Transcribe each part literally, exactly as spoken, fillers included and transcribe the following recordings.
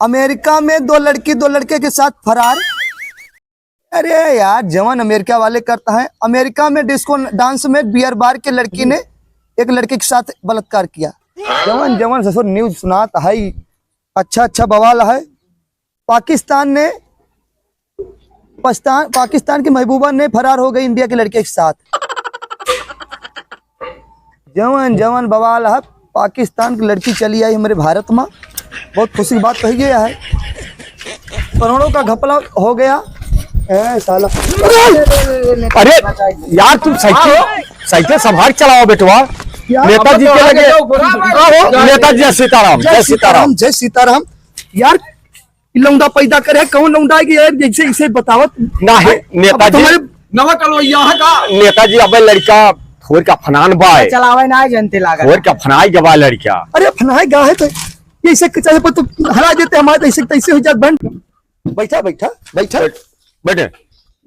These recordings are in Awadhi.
अमेरिका में दो लड़की दो लड़के के साथ फरार। अरे यार, जवन अमेरिका वाले करता है, अमेरिका में डिस्को डांस में बियर बार के लड़की ने एक लड़के के साथ बलात्कार किया। जवन जवन ससुर न्यूज सुनात है, अच्छा अच्छा बवाल है। पाकिस्तान ने पाकिस्तान पाकिस्तान की महबूबा ने फरार हो गई इंडिया के लड़के के साथ। जवन जवन बवाल है, पाकिस्तान की लड़की चली आई हमारे भारत में, बहुत खुशी की बात कही गई है। करोड़ों का घपला हो गया। ए साला, अरे यार, तुम साइकिल साइकिल संभाल के चलाओ बेटवा। नेताजी के लगे। नेताजी, जय सीताराम, जय सीताराम। जय सीताराम। यार, ई लौंडा पैदा करे है, कौन लौंडा है कि यार, जैसे इसे बतावत। ना है, अब नेताजी। तुम्हारे नवा कलवैया है का? नेताजी, अबे लड़का फोर का फनान बा है। चलावे ना जनते लागत। फोर का फनाई गवा लड़का। अरे, फनाई गा है तो ये इसे चाहे पर तो हरा देते हमारे, तो इसे तैसे हो जात बंद। बैठा, बैठा, बैठा। बैठ, बैठे।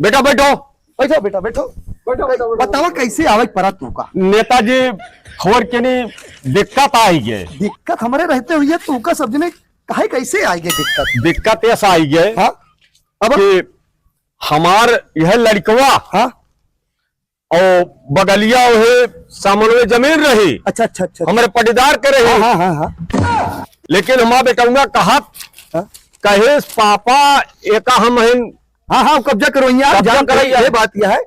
बेटा, बैठो। बैठो, बेटा, बैठो। बैठो, बैठो, बैठो। बतावा, कैसे आवे परा तू का? नेताजी, खबर के नहीं, दिक्कत आई गए। दिक्कत हमारे रहते हुए तू का सब जने काहे, कैसे आई गए दिक्कत? दिक्कत ऐसा आई गए हाँ? अब कि हमार यह लड़कवा हाँ? और बगलिया वही सामनवे जमीन रही। अच्छा, अच्छा, अच्छा, अच्छा। हमारे पटीदार के रही। हाँ, हाँ, हाँ, हाँ। लेकिन हमार बेटौना कहत, हाँ? कहे, "पापा, एका हम हन।" हाँ, हाँ, कब्जा करो, यहाँ कब्जा जान करो, करो, ये बात यह है।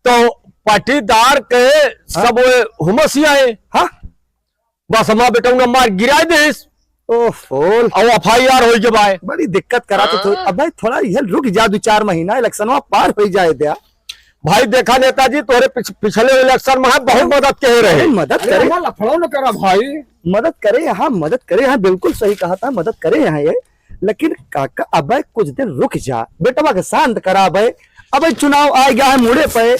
तो पटीदार के हाँ? सब हुमसिया है। हाँ? बस हमार बेटौना मार गिराए देस। ओहो। और एफ आई आर होई के बाय। बड़ी दिक्कत करा तो थो-, हाँ। अबे थोड़ा ये रुक जा, दो चार महीना इलेक्शनवा पार होई जाए द्या। भाई देखा नेताजी, तोरे पिछ-, पिछले इलेक्शन में बहुत मदद के रहे। अरे मदद अरे करे। यहाँ लफड़ो न करा भाई। मदद करे यहाँ, मदद करे यहाँ, बिल्कुल सही कहा था, मदद करे यहाँ ये। लेकिन काका, अबे कुछ दिन रुक जा, बेटवा के शांत करा अबे। अबे चुनाव आ गया है मुड़े पे।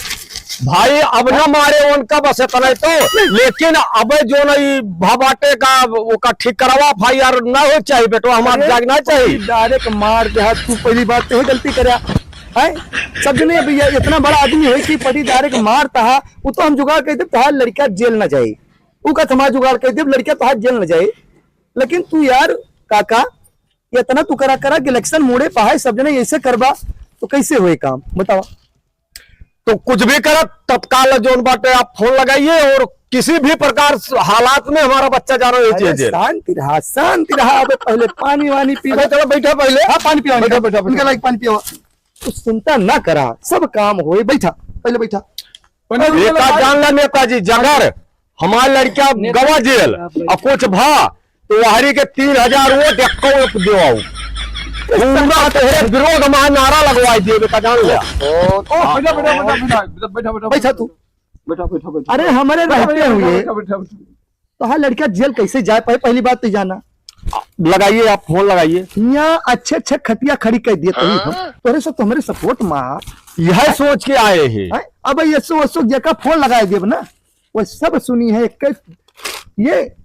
भाई, अब ना मारे उनका बस इतना ही तो, लेकिन अबे जो ना ई भा बाटे का, ओका ठीक करावा भाई यार, ना हो चाहिए बेटवा, हमार अरे, जाग ना चाहिए। डायरेक्ट मार दे हाथ, तू पहली बात तो ये गलती करे। हैं? सब जने अभी ये इतना बड़ा आदमी है कि पटी डायरेक्ट मारता है, वो तो हम जुगाड़ कर दे, तोहार लड़का जेल ना जाए। वो का हमार जुगाड़ कर दे, लड़का तोहार जेल ना जाए। लेकिन तू यार काका, इतना तू करा करा कि इलेक्शन मुड़े पे है, सब जने ऐसे करबा तो कैसे होए काम, बतावा? तो कुछ भी करत, तत्काल जोन बाटे आप फोन लगाइए और किसी भी प्रकार से हालात में हमारा बच्चा जाना नहीं अरे चाहिए जेल। शांति रहा, शांति रहा। अब पहले पानी वानी पी। अच्छा, चलो बैठा पहले। हाँ, पानी पियो, बैठा, इनका, बैठा, बैठा। इनका लाइक पानी पियो। तू चिंता ना करा, सब काम होए। बैठा, पहले बैठा। पनीर वाला एका भाई। जान ला नेताजी, जगर हमार लड़का नेता गवा जेल, बाप रे। और कुछ भा तो वहरी के तीन हजार वोट, एक्को वोट देवाऊ। पूरा तोहरे विरोध में नारा लगवाई देबे, का जान ले। ओ, ओ, बैठा, बैठा, बैठा, बैठा, बैठा, बैठा, बैठा तू। बैठा, बैठा, बैठा। अरे, हमारे बैठा, रहते बैठा, हुए बैठा, बैठा, बैठा। तो हाँ, लड़का जेल कैसे जाए पाए, पहली बात तो जाना। लगाइए, आप फोन लगाइए। यहाँ अच्छे अच्छे खटिया खड़ी कर दिए तभी हम। हाँ। तोरे सब तो हमारे सपोर्ट में। यह सोच के आए हैं। हैं? अब ये सो, सो जेका फोन लगाए देब ना, वो सब सुनी है, एक ये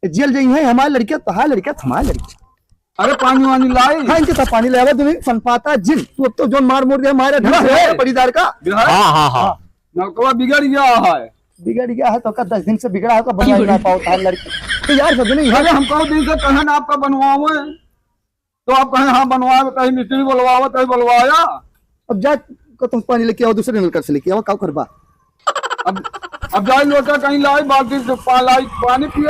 जेल जाई है हमार लड़का, तोहार लड़का, हमार लड़का। अरे पानी वानी लाई। हाँ, इनके तो पानी ले आवा, तुम्हें पनपाता जिन। तू अब तो जोन मार मोर दे, मारे ढंग से बिहार है। पटीदार का। बिहार? हाँ, हाँ, हाँ। हाँ। नलकवा बिगड़ गया है। बिगड़ गया है तो का दस दिन से बिगड़ा है, तो बनवा ना पाओ तोहार लड़का। तो यार, सब नहीं है। अरे हम कहो दिन से कहन आपका बनवावे। तो आप कहें, "हाँ, बनवाए, कहीं मिस्त्री बुलवावा, कहीं बुलवाया।" अब जा, कतहूँ से पानी लेके आओ, दूसरे नलका से लेके आओ, का करबा? अब, अब जाए लोटा कहीं लाई, बाल्टी से पा-, लाई, पानी पिए